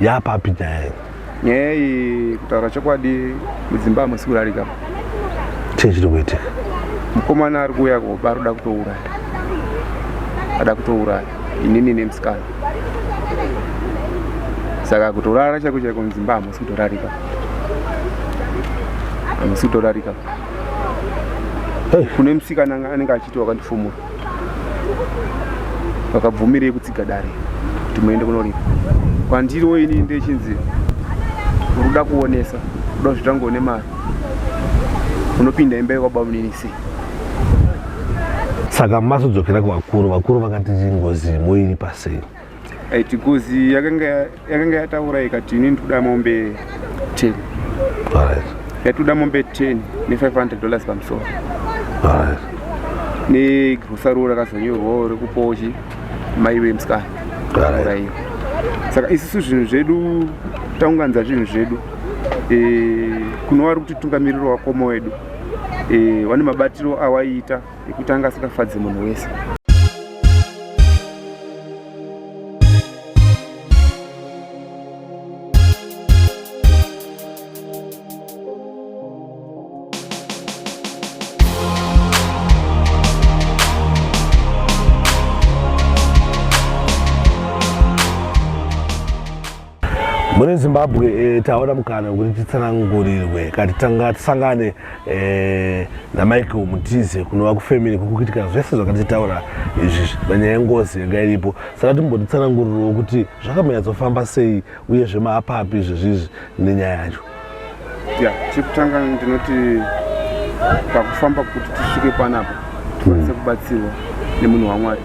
Yapapi nyaya iyi? Nyaya iyi, kutaura chokwadi, mudzimba hamusi kurarika. Chii chiri kuitika? Mukomana ari kuuya kuba, ari kuda kutouraya, ada kutouraya inini nemusikana. Saka kutorara chaiko chaiko mudzimba hamusi kutorarika, hamusi kutorarika. Hey. Kune musikana anenge achiti wakandifumura, vakabvumirei kutsiga dare kuti muende kunoripa. Kwandiriwo ini ndechinzi uri kuda kuonesa, kuda kuzviita ngone mari, unopinda imba yekwabamunini sei? Saka mazodzokera kuvakuru, vakuru vakati ngozi moiripa sei? Aiti ngozi yakanga yataura ikati ini ndikuda mombe 10. Yatoda mombe 10 ne$500 pamusoro. Negrosariwo rakazonyorwawo rekupochi mai vemusikana uraiwa. Saka isusu zvinhu zvedu taunganidza zvinhu zvedu, kuno vari kutitungamirira wakoma wedu, vane mabatiro awaiita ekuti anga asingafadzi munhu wese. Mune Zimbabwe, taona mukana wekuti titsanangurirwe kati tanga tisangane naMichael Mutize kunova kufamily kukuitika zvese zvakatitaura izvi panyaya yengozi yanga iripo. Saka timbotitsanangurirawo kuti zvakambonyatsofamba sei, uyezve maapapi izvezvizvi nenyaya yacho. Ya, chekutanga ndinoti pakufamba kuti tisvike panapa tikwanise kubatsirwa nemunhu waMwari,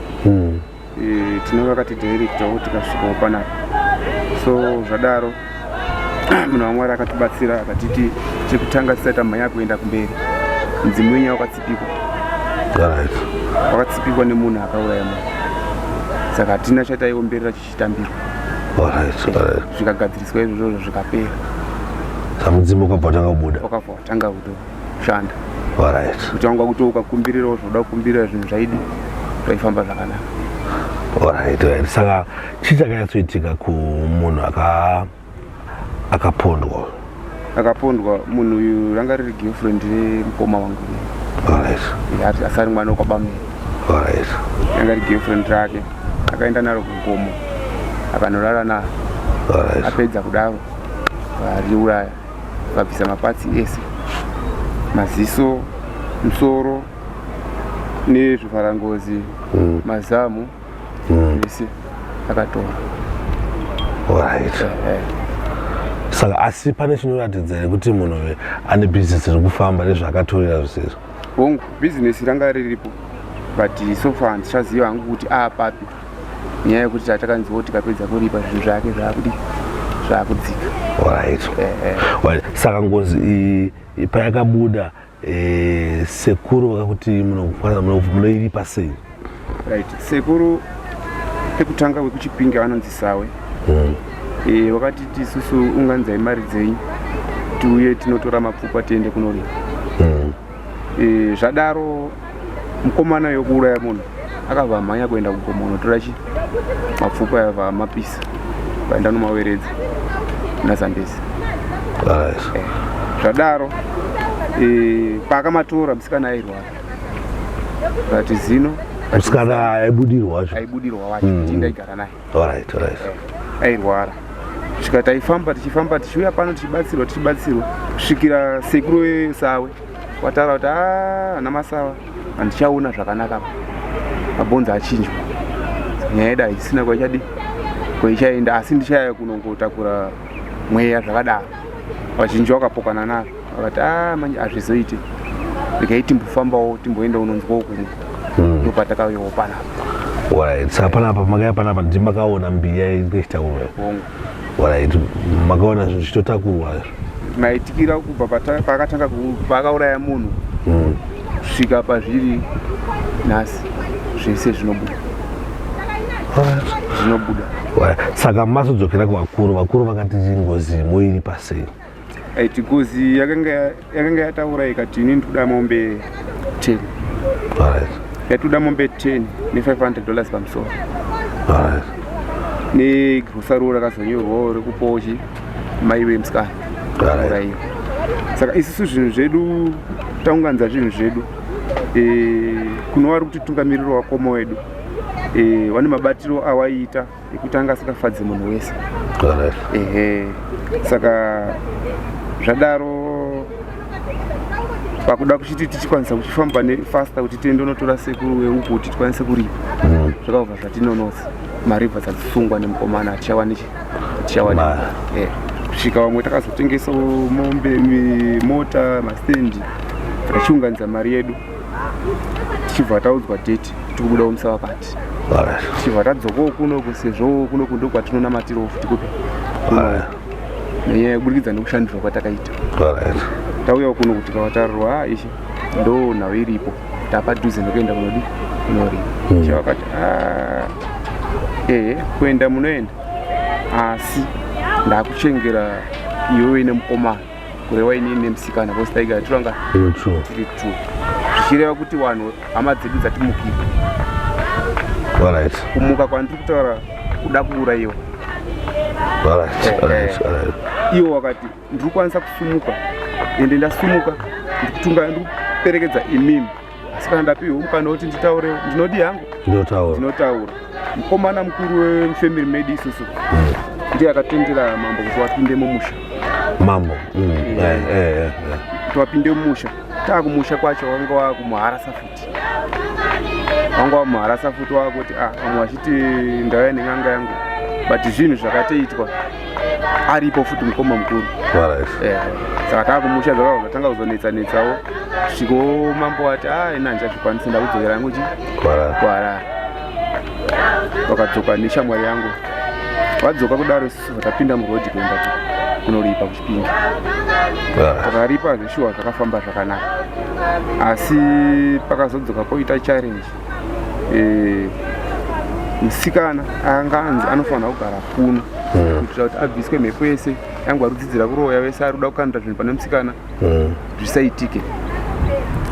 tinenge vakatidirectawo tikasvikawo panapa. So zvadaro, munhu waMwari akatibatsira akatiti chekutanga tisati tamhanya kuenda kumberi, mudzimu wenyu wakatsipikwa, wakatsipikwa nemunhu akauraya munhu, saka hatina chataiombera chichitambirwa. Zvikagadziriswa izvozvo, zvikapera. Samudzimu ukabva watanga kubuda. Wakabva watanga kutoshanda. Kuti wanga kuti ukakumbirirawo zvoda kukumbirira, zvinhu zvaidi zvaifamba zvakanaka. Alright. Saka chii chakanyatsoitika kumunhu akapondwa? Akapondwa munhu uyu ranga riri girlfriend remukoma wangu. Asari mwana wekwabamuni. Ranga riri girlfriend rake, akaenda naro kugomo akanorara naro. Apedza kudaro variuraya, vakabvisa maparts ese, maziso, musoro nezvivharangozi, mazamu, zvese akatora. Saka asi pane chinoratidza here kuti munhu uyu ane bhizinesi riri kufamba nezvaakatorera zvisizvo? Hongu, bhizinesi ranga riripo, but so far handichaziva hangu kuti aapapi, nyaya yekuti tatakanziwo tikapedza kuripa zvinhu zvake zvaakudi zvaakudzika. Alright. Saka ngozi iyi payakabuda, sekuru vakakuti munoiripa sei? Right, sekuru pekutanga wekuChipinge vanonzi Sawe. Vakatiti isusu unganidzai mari dzenyu tiuye tinotora mapfupa tiende kunorima. Zvadaro mukomana yokuuraya munhu akabva amhanya kuenda kugomo kunotora chi mapfupa, yabva amapisa, vaenda nomaweredza naZambezi. Zvadaro, paakamatora musikana airwara, but zino Musikana aibudirwa wacho? Aibudirwa wacho. Tindaigara naye. Alright. Airwara svika taifamba, tichifamba tichiuya pano, tichibatsirwa, tichibatsirwa kusvikira sekuru wesawe wataura kuti "Ah, ana Masawa, handichaona zvakanaka apa, mabhonzo achinjwa." Nyaya yedu haisina kwaichadi kwaichaenda, asi ndichaya kunongotakura mweya. Zvakadaro vazhinji vakapokana nazvo, vakati a manje hazvizoiti, regai timbofambawo, timboenda unonzwawo kumwe. Ndopatakauyawo panapa. Alright. Saka panapa makaya panapa ndimakaona mbiya inge ichitakurwa? Hongu. Alright. Makaona zvinhu zvichitotakurwa? Maitikira kubva paakatanga paakauraya munhu kusvika pazviri nhasi, zvese zvinobuda, zvinobuda. Alright. Saka mazodzokera kuvakuru, vakuru vakati ngozi moiripa sei? Aiti ngozi yakanga yataura ikati ini ndikuda mombe 10. Yatoda mombe 10 ne$500 pamusoro. Negrosariwo rakazonyorwawo rekupawo chi mai vemusikana uraiwa. Saka isusu zvinhu zvedu taunganidza zvinhu zvedu e, kuno vari kutitungamirira wakoma wedu e, vane mabatiro awaiita ekuti anga asingafadzi munhu wese. Ehe, saka zvadaro pakuda kuchiti tichikwanisa kuchifamba nefasta kuti tiende unotora sekuru weuku kuti tikwanise kuripa zvakabva zvatinonotsa. Mari bva dzadzisungwa nemukomana hatichawani hatichawani eh, kusvika vamwe takazotengesa mombe mota mastendi tachiunganidza mari yedu tichibva taudzwa date tikubudawo musa wakati tichibva tadzokawo kunoku sezvo kunoku ndokwatinonamatirawo futi kupi nenyaya yekuburikidza nekushandirwa kwatakaita. Tauyawo kunoku tikavatarirwa ah, ishe ndo nhau iripo tapadhuze nekuenda kunodi kunorima. Chavakati ah, ehe kuenda munoenda asi ndakuchengera iwewe nemukomana kureva inini nemusikana because taigara tiranga tiri two zvichireva kuti vanhu hama dzedu dzatimukira. Kumuka kwandiri kutaura kuda kuurayiwa. Iwo wakati ndiri kukwanisa kusumuka ende ndasumuka ndikutunga ndikuperekedza imimi asi kana ndapiwa mukana wekuti nditaure ndinodi hangu ndinotaura. Mukomana mukuru wefamily medu isusu ndiye akatendera mambo kuti wapinde mumusha. Mambo Kuti wapinde mumusha. Taakumusha kwacho wanga wakumuharasa futi, wanga wamuharasa futi wakuti ah, vamwe vachiti ndauya nen'anga yangu but zvinhu zvakatoitwa aripo futi mukoma mukuru. Saka taakumusha zvakabva zvatanga kuzonetsa netsawo sviko mambo wati a ina handichazvikwanisi ndakudzokera yangu chi kuHarare. Vakadzoka neshamwari yangu vadzoka kudaro isusu vakapinda murodhi kuenda kunoripa kuChipinge. Takaripa zveshuwa zvakafamba zvakanaka asi pakazodzoka poita challenge e, musikana anga anzi anofanira kugara kuno kuitira kuti abviswe mhepo yese yangu ari kudzidzira kuroya vese ari kuda kukandira zvinhu pane musikana zvisaitike.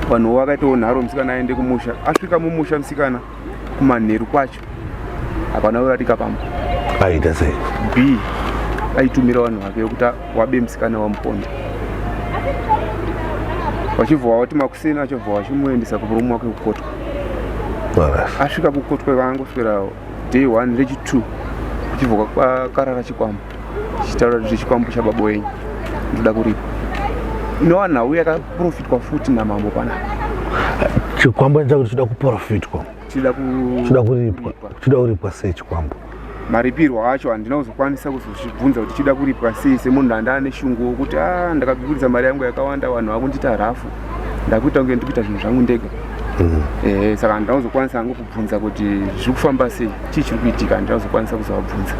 Vanhu vakaitawo nharo musikana aende kumusha. Asvika mumusha musikana kumanheru kwacho hapana urarika pamba. Aita sei? B aitumira vanhu vake vekuti wabe musikana wamuponda vachibva vati makuseni achibva vachimuendesa kumurume wake kukotwa. Asvika kukotwa vaangoswera day 1 rechi2 kuchibva kwakarara chikwambo chichitaura kuti chikwambo chababa wenyu ndoda kuripa. Inova nhau yakaprofitwa futi namambo panapa. Chikwambo chakuti chida kuprofitwa chida kuripwa chida kuripwa sei chikwambo? Maripirwo acho handina kuzokwanisa kuzozvibvunza kuti chida kuripwa sei semunhu anda ane shungu wokuti a ndakaburitsa mari yangu yakawanda vanhu vakundiita rafu ndakuita kunge ndikuita zvinhu zvangu ndega. Eh, saka handina kuzokwanisa hangu kubvunza kuti zviri kufamba sei chii chiri kuitika handina kuzokwanisa kuzovabvunza.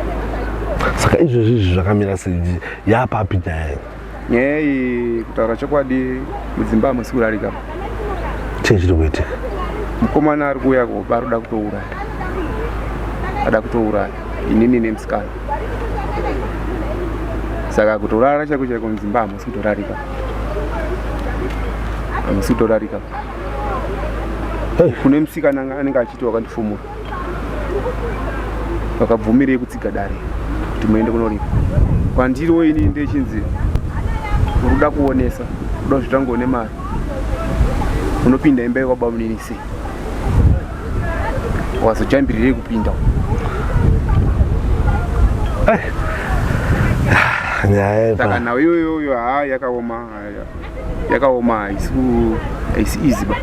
Saka izvozvi izvi zvakamira sei yapapi nyaya iyi? Nyaya iyi kutaura chokwadi mudzimba hamusi kurarika. Chii chiri kuitika? Mukomana ari kuuya kuba ari kuda kutouraya ada kutouraya inini nemusikana saka kutorara chaiko chaiko mudzimba hamusi kutorarika hamusi kutorarika. Kune musikana anenge achiti wakandifumura vakabvumirei kutsiga dare kuti muende kunoripa kwandiriwo ini ndechinzi uri kuda kuonesa kuda kuzviita ngone mari unopinda imba yekwababa munini sei wazojambirirei kupinda? Nyaya saka nhau iyoyoyo haa yakaoma yakaoma haisi haisi easy ba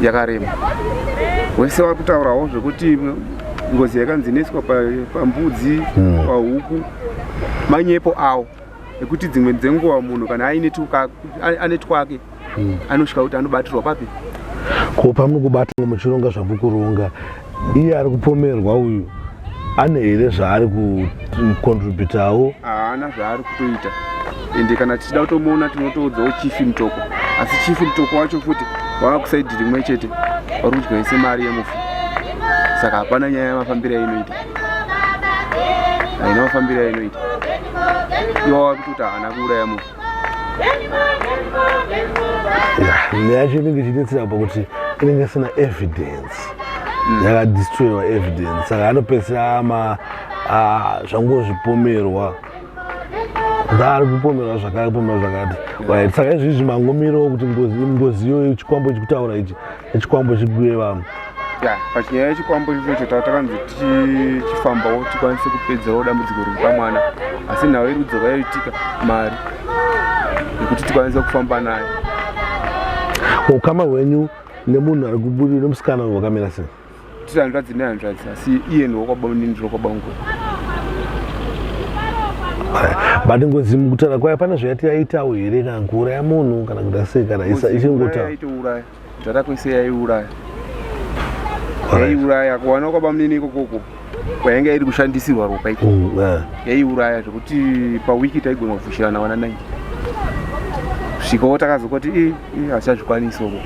yakarema. Wese vari kutaurawo zvekuti ngozi yakanzi inoiswa pambudzi pahuku manyepo awo ekuti dzimwe dzenguva munhu kana aine ane twake anosvika kuti anobatirwa papi. Ko pamuri kubata muchironga zvamuri kuronga iye ari kupomerwa uyu ane here zvaari kucontributawo? Haana zvaari kutoita ende kana tichida kutomuona tinotoudzawo chief Mutoko asi chief Mutoko wacho futi wava kusaidhi rimwe chete vari kudya ese mari yemufi saka hapana nyaya yamafambiro ainoita haina mafambiro ainoita iwa wari kutoti haana kuuraya mufi. Nyaya yacho inenge ichinetsera pakuti inenge isina evidence. Yakadestroyiwa evidence, saka anopedzisira ama zvangozvipomerwa, ari kupomerwa zvakare, kupomerwa zvakati. Right, saka izvizvi mangomirawo kuti ngozi iyoyo, chikwambo chikutaura ichi, chikwambo chiguye vamwe. Ya, pachinyaya yechikwambo ichocho takanzi tichifambawo tikwanise kupedzawo dambudziko riri pamwana, asi nhau iri kudzoka yoitika mari yekuti tikwanise kufamba nayo. Ukama hwenyu nemunhu ari kuburira, nemusikana uyu, wakamira sei? Tiri hanzvadzi nehanzvadzi, asi iye ndiwokwabamuni, ndiro But ngozi mukutaura kwayo pane zvayati yaitawo here, kana kuuraya munhu, kana kuita sei, kana ichingota? Yaitouraya, kudhara kwese yaiuraya. Yaiuraya kuwana kwabamunini ikokoko kwainge iri kushandisirwa ropa ikoko. Yaiuraya zvekuti pawiki taigona kufushirana wana 9, svikawo takazokoti hachazvikwanisi uko,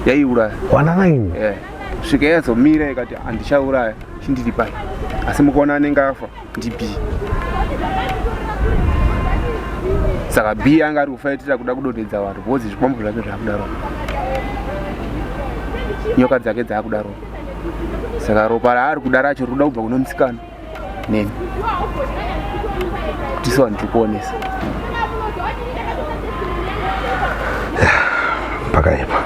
yaiuraya. Wana 9? Yeah. Svika yazomira ikati handichauraya, chindiri pai, asi mukuona anenge afa ndi B. Saka B anga ari kufaitira kuda kudonhedza vanhu because zvikwambo zvake zvakudaro, nyoka dzake dzaakudaro, saka ropa raari kuda racho rikuda kubva kuno musikana neni tisu vanhu tiri kuonesa. Pakaipa.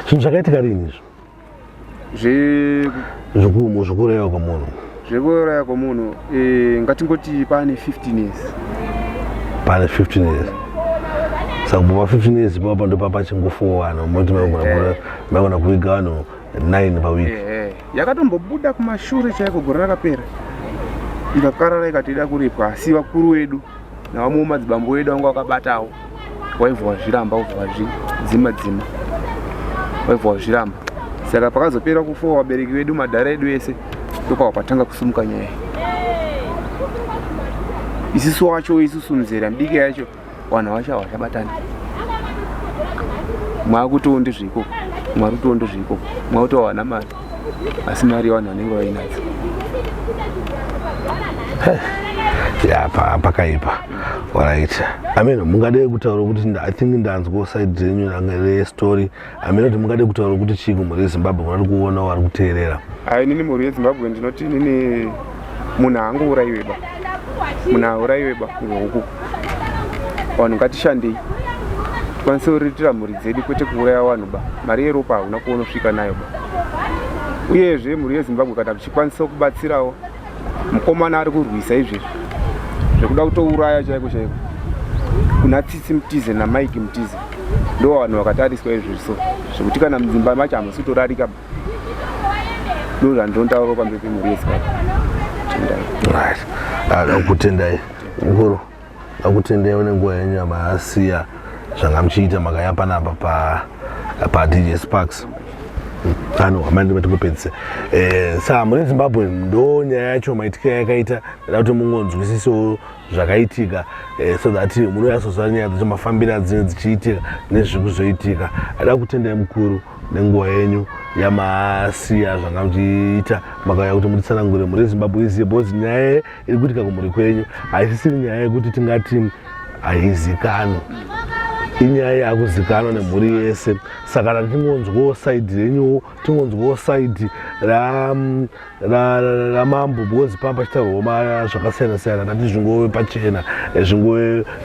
Zvinhu zvakaitika rini izvo? Zvokuuraiwa kwemunhu. Zvekuuraya kwemunhu, ngatingoti pane 15 years. Pane 15 years. Saka kubva pa15 years ipapa ndo papachingofuwa vanhu, moti maigona kuviga vanhu 9 pawiki. Yakatombobuda kumashure chaiko gore rakapera, ikakarara ikati ida kuripwa, asi vakuru vedu navamwewo madzibambo edu vanga vakabatawo, waibva wazviramba, ubva wazvidzima dzima, waibva wazviramba. Saka pakazopera kufowa vabereki vedu, madhara edu ese, ndopava patanga kusumuka nyaya. Isisu wacho, isusu muzera mudiki yacho, vanhu vacho havachabatani, mwakutowo ndezveikoko, mwarikutowo ndezveikoko, mwakutowo hawana mari, asi mari yevanhu vanenge vainadzo. Ya, pakaipa. Alright, I mean, mungade kutaura kuti I think ndanzwa side renyu restory. I mean, kuti mungade kutaura kuti chii kumhuri yeZimbabwe vari kuona, vari kuteerera? Hai, nini mhuri yeZimbabwe ndinoti nini munhu haangourayiwe ba, munhu haurayiwe ba ngehuku. Vanhu ngatishandei tikwanise kuriritira mhuri dzedu, kwete kuuraya vanhu ba. Mari yeropa hauna kuonosvika nayo ba. Uyezve mhuri yeZimbabwe, kana tichikwanisa kubatsirawo mukomana ari kurwisa izvezvi zvekuda kutouraya chaiko chaiko, kuna Tsitsi Mutize naMike Mutize, ndo vanhu vakatariswa izvezvi, so zvekuti kana mudzimba macho hamusi kutorarika ba. Ndo zvandinotaurawo pamberi pemhuri yeZimbabwe. Tendai. Right, ndakutendai mukuru, ndakutendai nenguva yenyu yamasiya zvanga muchiita, makaya panapa pa DJ Sparks. Ano hamani matingopedzise. Saa mune Zimbabwe, ndo nyaya yacho maitika yakaita. Ndada kuti mungonzwisisewo zvakaitika, so that munonyatsoziva nyaya dzacho, mafambiro adzinenge dzichiitika nezviri kuzoitika. Ada kutendai mukuru nenguva yenyu yamasiya zvanga muchiita, makauya kuti mutitsanangure, mhuri yeZimbabwe izive, because nyaya iri kuitika kumhuri kwenyu haisisiri nyaya yekuti tingati haizikanwi, inyaya yakuzikanwa nemhuri yese. Saka kana tingonzwawo side renyuwo, tingonzwawo side ramambo, because pamba pachitaurwawo zvakasiyana siyana, tati zvingove pachena,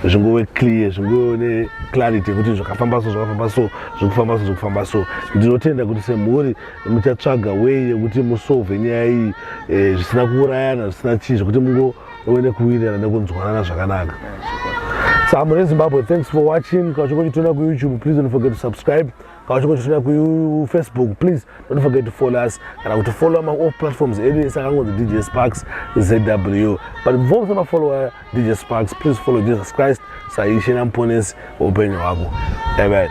zvingove clear, zvingove neclarity yekuti zvakafamba so, zvakafamba so, zvekufamba so, zvekufamba so. Ndinotenda kuti semhuri muchatsvaga way yekuti musolve nyaya iyi, zvisina kuurayana, zvisina chii, zvekuti mungove nekuwirirana nekunzwanana zvakanaka. Saka mune Zimbabwe, thanks for watching. Kana uchinge uchitiona kuYouTube, please don't forget to subscribe. Kana uchinge uchitiona kuFacebook, please don't forget to follow us, kana kuti follow ma all platforms edu ese akangonzi DJ Sparks ZW. But before musamafollowa DJ Sparks, please follow Jesus Christ saIshe naMuponesi weupenyu hwako. Amen.